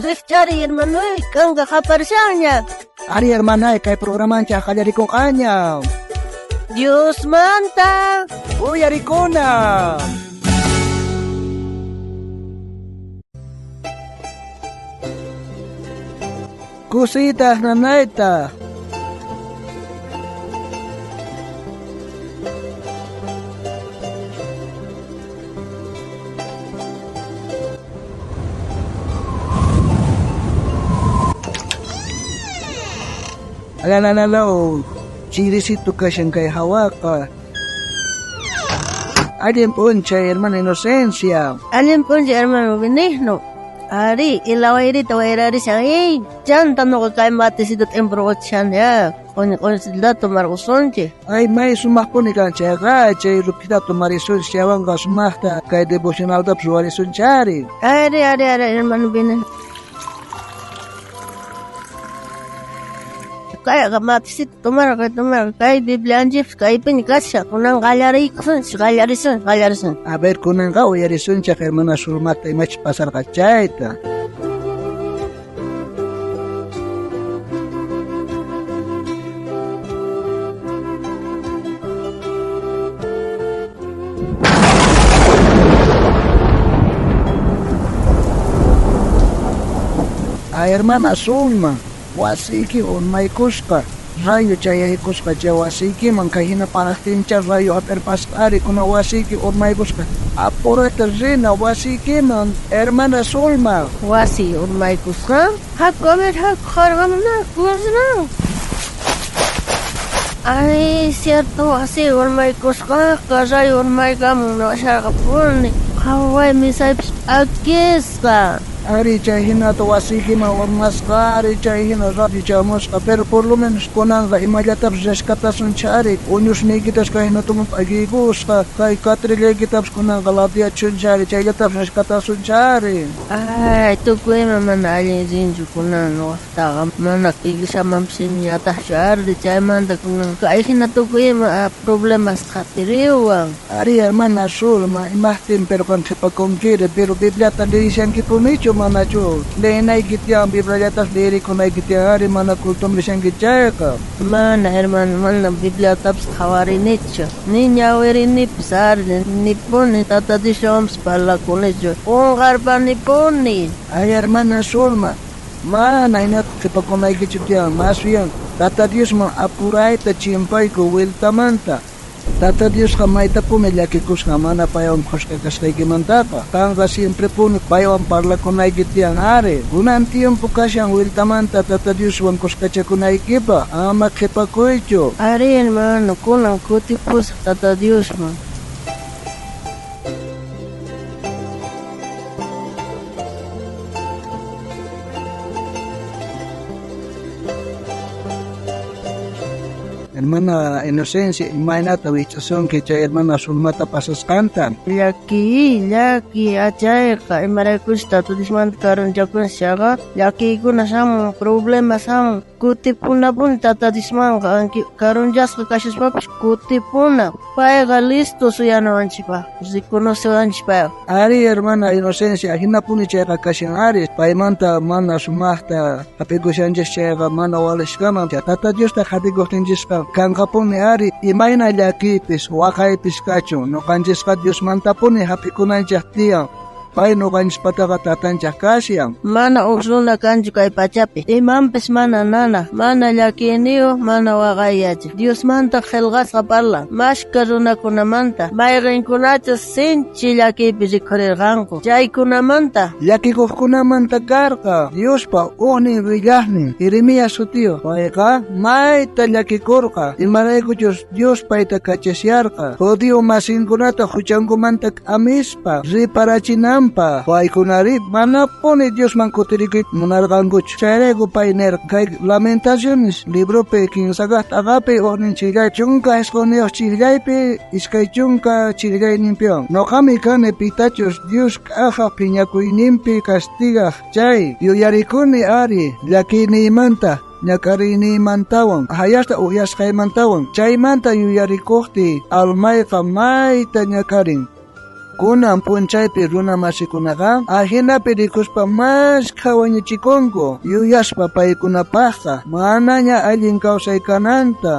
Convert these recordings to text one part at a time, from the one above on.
Rijchariy, hermanoy, kanka qaparishanña. Ari, hermanay, kay programanchej qallarikonqaña. Diosmanta Uyarikuna. Kusiytaj nanaytaj. Alalalaw, chirisito kashan kay hawaqa. Allin p'unchay, hermana Inocencia. Allin p'unchay, hermano Benigno. Ari, ilawayrita wayrarishan, ey, chanta noqa kay matecito t'imprurqochishani, ah, q'uñi q'uñisitata tomarqusunchik. Ay, may sumaqpuni kan chayqa, chay rupita tomarisunchik, chaywanqa sumaqta kay devocionaltapas ruwarisunchik ari. Ari, ari, ari, hermano Benigno. Kayqa matecito tomarqa, tomarqa, kay Biblianchikpis kaypiña kashan, kunan qallariykusunchik, qallarisun, qallarisun. A ver, kunanqa uyarisunchik hermana Zulmata imachus pasarqa chayta. Ay, hermana Zulma, wasiyki urmaykusqa, rayo chayaykusqa chay wasiykiman, kay hina parajtincha rayo hap'irpasqa ari kuna wasiyki urmaykusqa. Apurata rina wasiykiman, hermana Zulma. Wasiy urmaykusqa? Haku, a ver, haku, qarqamuna, kusna. Ay, cierto, wasiy urmaykusqa, rayo urmaykamun washarqapuni. Qhaway misaypis p'akisqa. Ari chay hinata wasiykiman urmasqa, ari chay hina rayo chamusqa, pero por lo menos kunanqa imallatapis rescatasunchik ari, uñusniykitas kay hinatuman p'akiykusqa, kay catrillaykitapis kunanqa latiyachunchik ari, chayllatapis rescatasunchik ari. Ay, tukuy ima mana allin rinchu kunan nuqaqtaqa, mana iglesiamanpis ñataqchu ari, chaymanta kunan kay hina tukuy ima problemas qhatiriwan. Ari, hermana Zulma, imajtin pero qan qhipakunkiri, pero Bibliata leyishankipunichu manachu? Leenayki tiyan, Bibliallatas leyirikunayki tiyan ari, mana cultoman rishanki chayqa. Mana, hermano, mana Bibliatapis qhawarinichu, ni ñawirinipis ari, nipuni Tata Dioswanpis parlakunichu, qunqarpanipuni. Ay, hermana Zulma, mana hinata qhipakunaykichu tiyan, más bien Tata Diosman apurayta chimpayku vueltamanta. Tata Diosqa maytapuni llakikusqa mana paywan khuska kasqaykimantaqa. Qanqa siemprepuni paywan parlakunayki tiyan ari. Kunan tiempo kashan vueltamanta Tata Dioswan kuskachakunaykipaq, ama qhipakuychu. Ari, hermano, kunan kutipusaq Tata Diosman. Hermana Inocencia, imaynata wich'asunki chay hermana Zulmata pasasqanta? Llakiy, llakiy, achayqa, imaraykuchus Tata Diosmanta karunchakunchik llakiykuna shamun, problemas shamun, kutipunapuni Tata Diosmanqa, aunque karunchasqa kashaspapis kutipuna, payqa listo suyanawanchikpaq, reconocewanchik payqa. Ari, hermana Inocencia, ajinapuni chayqa kashan ari, paymanta mana sumaqta hap'ikushanchik chayqa mana walishkaman, Tata Diosta hap'ikuqtinchisqa kanqapuni ari, imayna llakiypis, waqaypis kachun, nuqanchisqa Diosmantapuni hap'ikunanchik tiyan. Pay nuqanchispataqa tatanchik kashan. Mana uj runa kanchu kay pachapi, imanpis mana nanaj, mana llakiyniyuq, mana waqayyachik. Diosmanta qillqasqa parlan, mashka runakunamanta, mayqinkunachus sinchi llakiypi rikhurirqanku, chaykunamanta. Llakikuqkunamanta karqa, Diospa ujnin willaqnin, Jeremías sutiyuq, payqa mayta llakikurqa, imaraykuchus Dios payta kachasharqa, judío masinkunata huchankumanta k'amispa, riparachinanpaq. Paykunari manapuni Diosman kutirikuy munarqankuchu. Chayrayku pay nirqa, kay Lamentaciones libropi kinsakaq t'aqapi ujnin chillay chunka isquniyuq chillaypi iskay chunka chillayninpiwan. Nuqami kani pitachus Dios k'aja phiñakuyninpi castigaj chay yuyarikuni ari llakiyniymanta ñak'ariyninmantawan hayasta uhyasqaymantawan chaymanta yuyarikuqtiy almayqa mayta ñak'arin. Kunan p'unchaypi runa masikunaqa ajinapi rikuspa mashkha wañuchikunku, yuyaspa paykunapaqqa manaña allin kawsay kananta.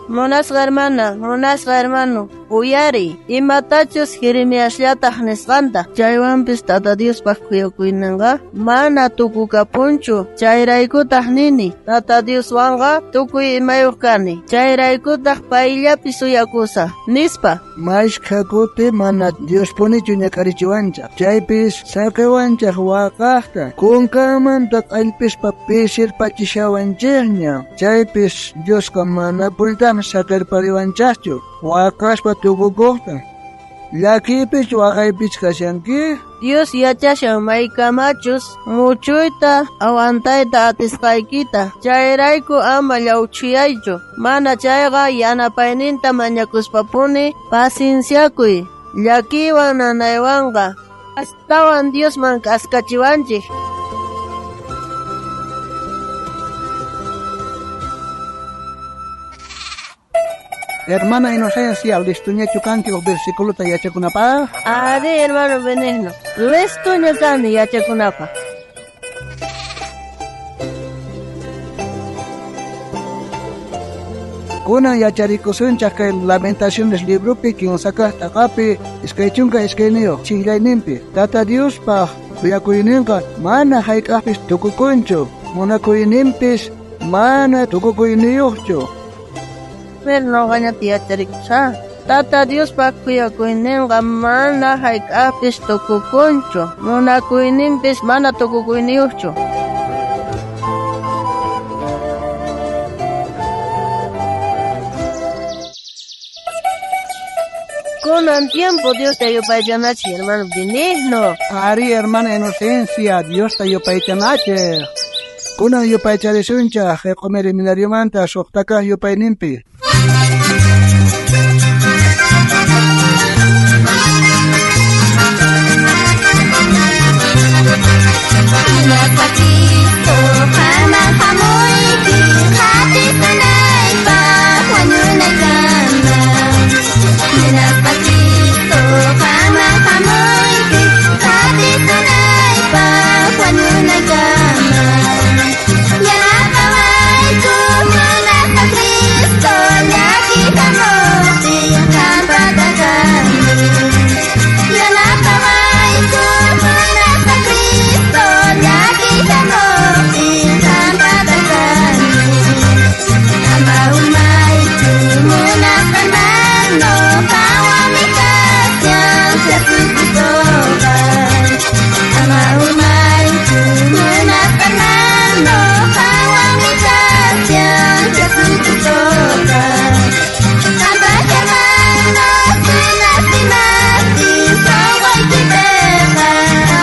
Munasqa hermana, munasqa hermano, uyariy imatachus Jeremiasllataj nisqanta. Chaywanpis Tata Diospaj khuyakuyninqa mana tukukapunchu. Chayraykutaj nini, Tata Dioswanqa tukuy imayuq kani. Chayraykutaj payllapi suyakusaj, nispa. Mashkha kuti mana Diospunichu ñak'arichiwanchaj. Chaypis saqiwanchaj waqajta, kunkanmanta q'allpispa pisirpachishawanchejña. Chaypis Diosqa manapunitami saqirpariwanchajchu, waqaspa tukukojta. Llakiypich waqaypich kashanki? Dios yachashan maykamachus muchuyta aguantayta atisqaykita. Chayrayku ama llawchhiyaychu. Mana chayqa yanapayninta mañakuspapuni pacienciakuy. Llakiywan nanaywanqa astawan Diosman k'askachiwanchik. Hermana Inocencia, listoñachu kanki uj versículota yachakunapaj? Ari, hermano Benigno, listoña kani yachakunapaj. Kunan yacharikusunchaj kay Lamentaciones libropi kinsakaj t'aqapi 22 chillayninpi. Tata Diospaj khuyakuyninqa mana hayk'aqpis tukukunchu, munakuyninpis mana tukukuyniyuqchu. Pero noqañata yacharikusaj. Tata Diospaj khuyakuyninqa mana hayk'aqpis tukukunchu, munakuyninpis mana tukukuyniyuqchu. Kunan tiempo Diosta yupaychanachej, hermano Benigno. Ari, hermana Inocencia, Diosta yupaychanachej. Kunan yupaycharisunchaj Q'umir Seminariomanta suqtakaj yupayninpi. Munasqa Cristo, qanman jamuyki, qhatisunaypaj wañunaykama. Munasqa Cristo, qanman jamuyki, qhatisunaypaj wañunaykama. Yanapawayku, munasqa Cristo, llakiy jamojtin qanpata kani. Yanapawayku, munasqa Cristo, llakiy jamojtin qanpata kani. Ama umaychu, munasqa hermano, qanwanmi kashan Jesucristoqa. Ama umaychu, munasqa hermano, qanwanmi kashan Jesucristoqa. Qanpaj hermano, sunasimajtin sonqoykipeqa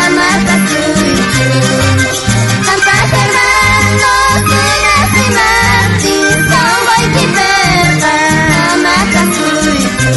ama kasuychu. Qanpaj hermano, sunasimajtin sonqoykipeqa ama kasuychu.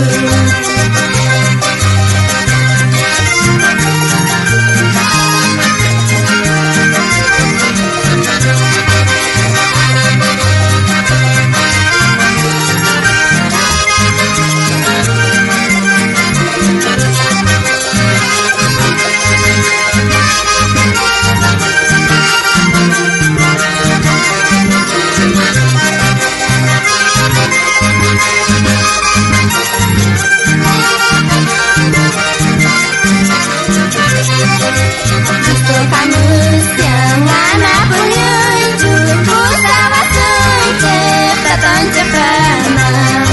Cristo jamushan, ama puñuychu, pusawasunchej tatanchejkaman.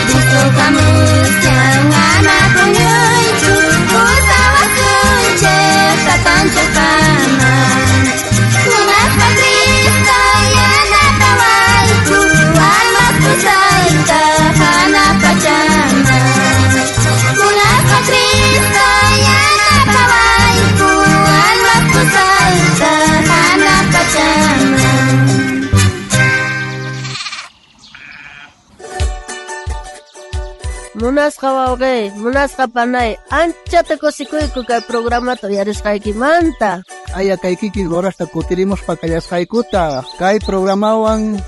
Cristo jamushan, ama puñuychu, pusawasunchej tatanchejkaman. Munasqa Cristo yanapawayku, almas pusayta janaj pachaman. Munasqa Cristo yanapawayku, almas pusayta janaj pachaman. Munasqa wawqey, munasqa panay, anchata kusikuyku kay programata uyarisqaykimanta. Aya kay kikin horasta kutirimuspa kallasqaykuta kay programawan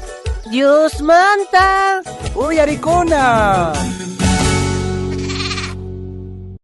Diosmanta uyarikuna.